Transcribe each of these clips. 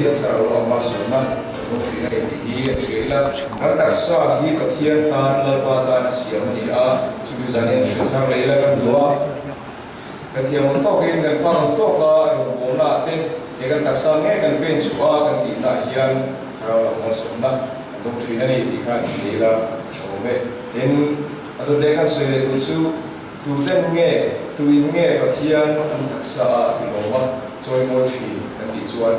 hian thlarau lamah malsawmna kan hmu thin a ni tih hi an hria ila. Kan taksa hi Pathian tan Lalpa tan a siam a ni a, chu chu zanin an hre thar leh ila kan duh a. Kan thiam ang tawkin kan phak ang tawka rawngbawlna ah te he kan taksa nge kan pen chhuah a kan tihna ah hian thlarau lam malsawmna kan dawng thin a ni tih kha an hria ila a tha awm e. Tin, a dawt leh kan sawi leh tur chu tuten nge, tuin nge Pathian an taksa ah a tilawm a chawimawi thin kan tih chuan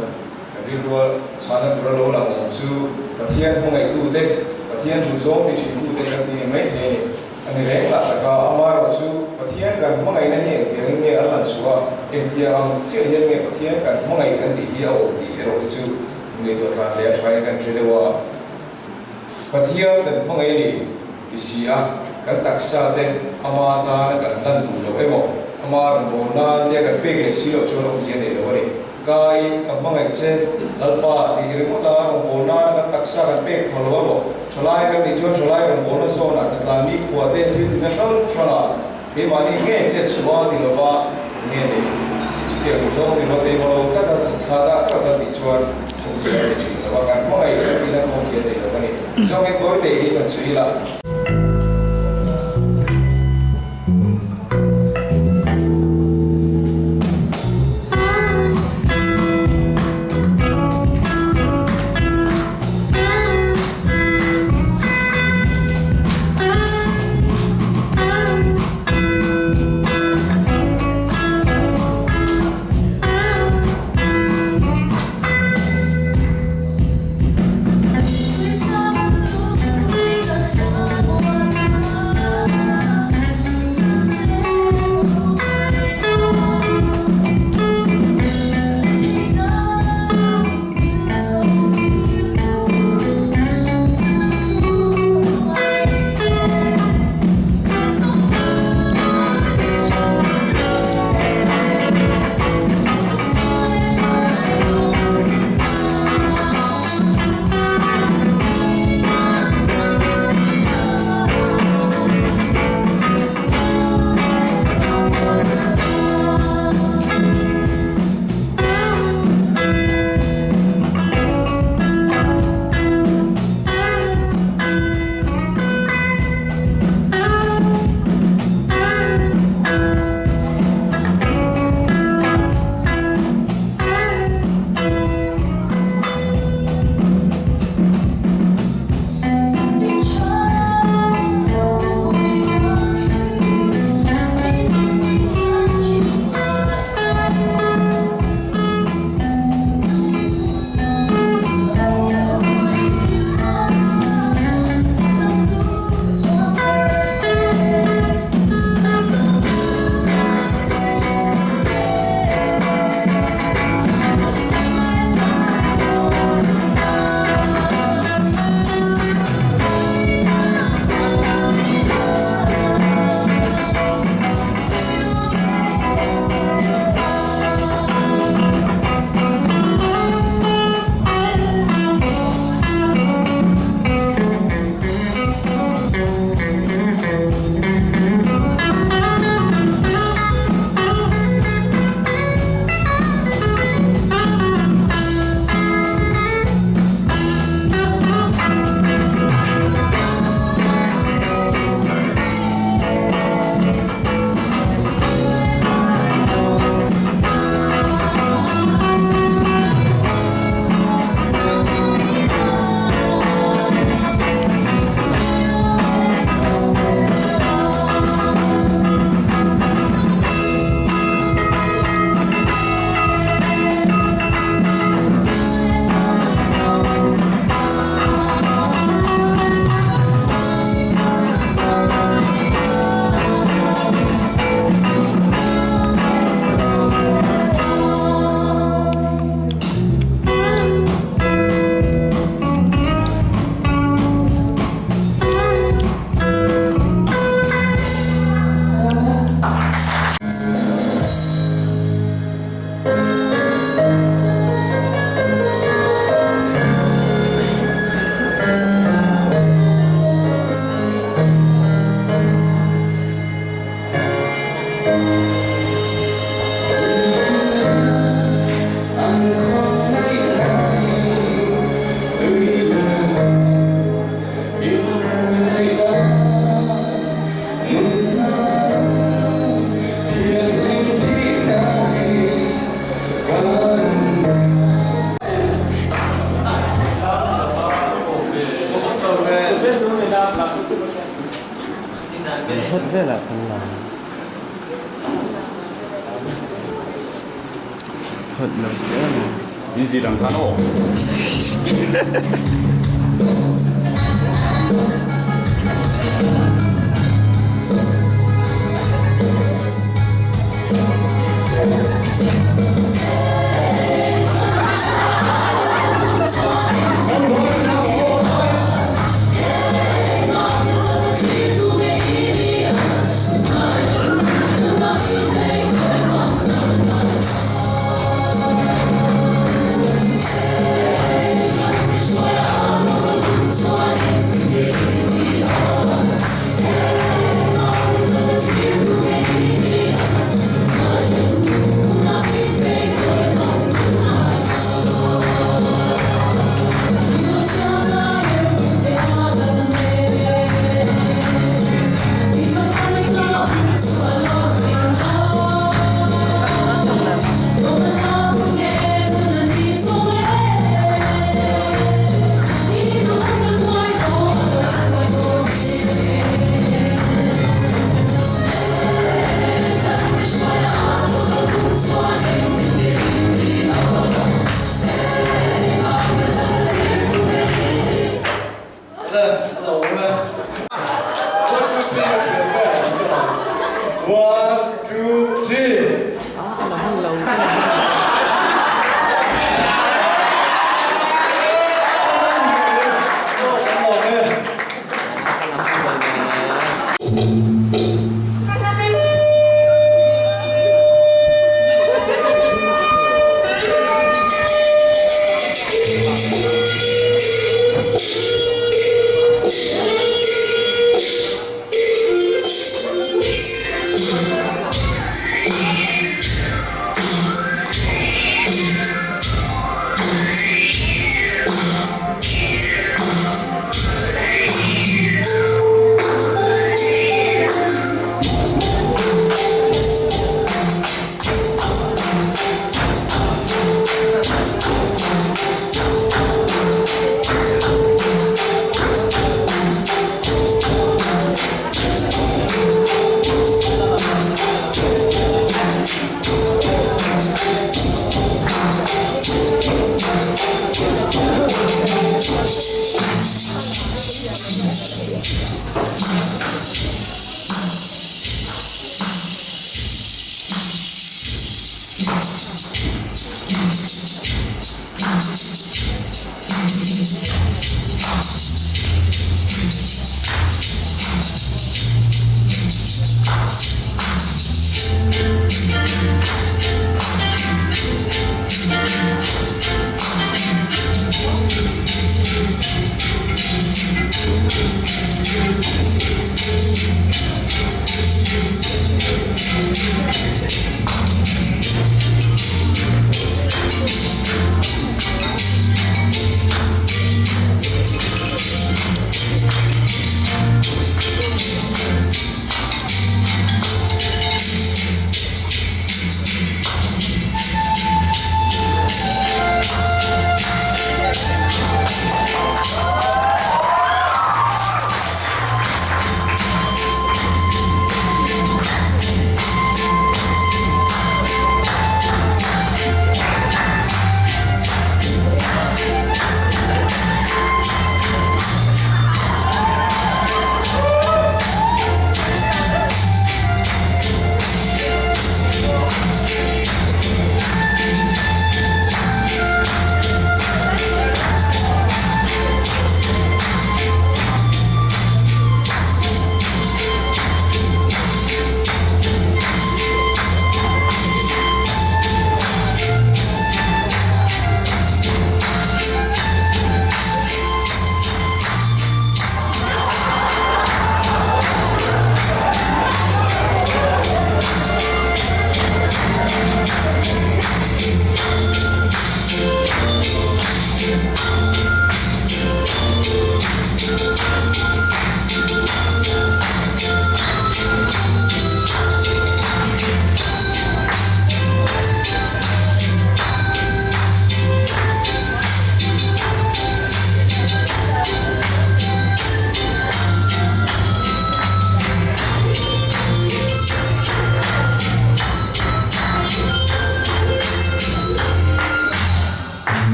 kan rilrual chhana tura lo lang awm chu Pathian hmangaihtute, Pathian duhzawng ti thintute kan ti ni mai thei a ni. A ni reng lah tak a, amaherawh chu Pathian kan hmangaihna hi engtiangin nge an lan chhuah a, engtiang ang chiah hian nge Pathian kan hmangaih kan tih hi a awm tih erawh hi chu ngaihtuah tlan leh a thain kan hre deuh a. Pathian kan hmangaih a ni ti si a, kan taksa te ama tana kan hlan duh loh emaw, ama rawn bawl nan te kan pek leh si loh chuan awmzia nei lo a ni. Kai, ka hmangaih che, Lalpa, tih ringawt a, rawngbâwl nana kan taksa kan pek phah lo a maw? Ṭhalai kan nih chuan ṭhalai rawngbâwlna zawnah ka tlan mi khua te thil tina hrang hrangah keimahni nge chet chhuah a ti lova nge ni? Chutiang zawng ni rawh emaw lo taka thla dah tlat a tih chuan awmzia a nei ṭhin lo a, kan hmangaih tlat ina awmzia a nei lo a ni. Zawngin tawi te hi kan chhui ila. Hawt velah kan la ang. Hawt lo hle a ni. In zir ang khan aw.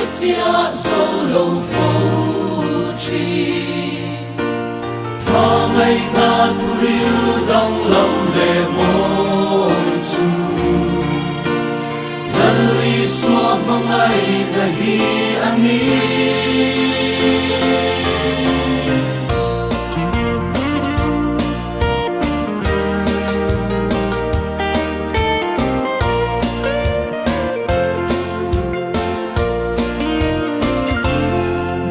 hrefiah zo lo fo thin. Hma ngaihna thuril danglam leh mawi chu Lal Isua hmangaihna hi a ni.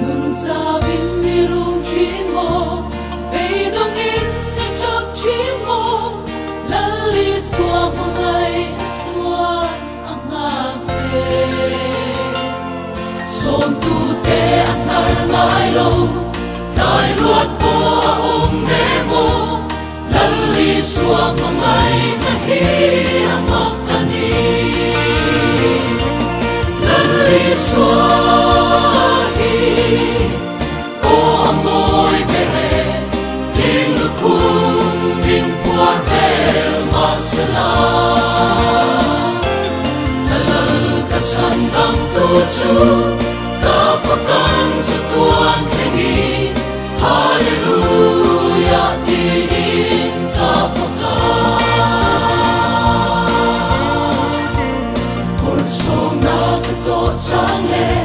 Nun zavin i rum thin maw, beidawngin i tap thin maw, Lal Isua hmangaihna chuan a nghak che. Sawmtute a hnar ngai lo, tlai ruat pawh a awm ne maw, Lal Isua hmangaihna hi a mak a ni. Lal Isua hi aw a mawi ber e, hling lukhum min phuar vel mahsela. Ka lal ka chhandamtu chu ka fakang chatuan thlengin Hallelujah tiin ka fak a. Hawrhsawmna ka tawh chang leh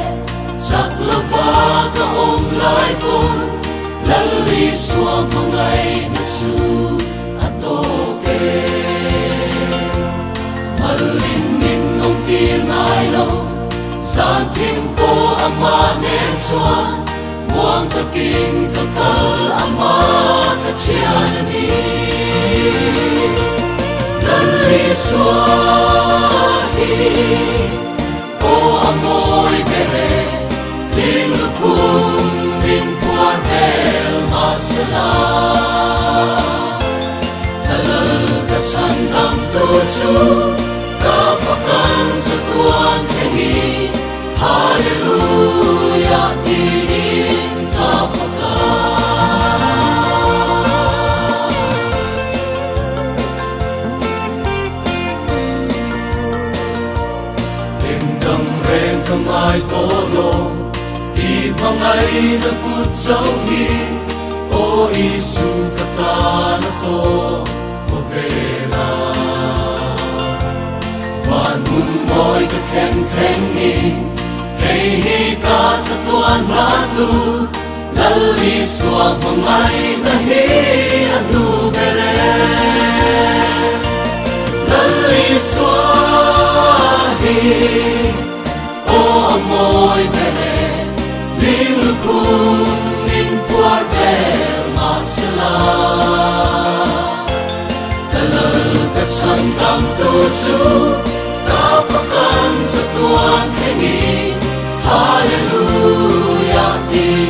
chak lova ka awm lai pawn Lal Isua hmangaihna chu a tawk e. Malin min awm tir ngai lo, zan thim pawh amah nen chuan Muang takin ka kal ama ka thian a ni. Lal Isua hi aw a mawi ber e, hling lukhum min phuar vel mahsela. Ka lal ka chhandam tu chu ka fakang chatuan thlengin Hallelujah tiin ka fak a. Engdang reng ka ngai tawh lo, i hmangaihna kut chauh hi, Aw Isu ka tan a tawh khawvela. Van hmun mawi ka thleng thleng i, hei hi ka chatuan hla tu, Lal Isua hmangaihna hi a hnu ber e. Lal Isua hi aw a mawi ber e, ling lukhum min phuar vel mahsela. Ka lal ka chhandam tu chu ka fakang chatuan thlengin Hallelujah tiin.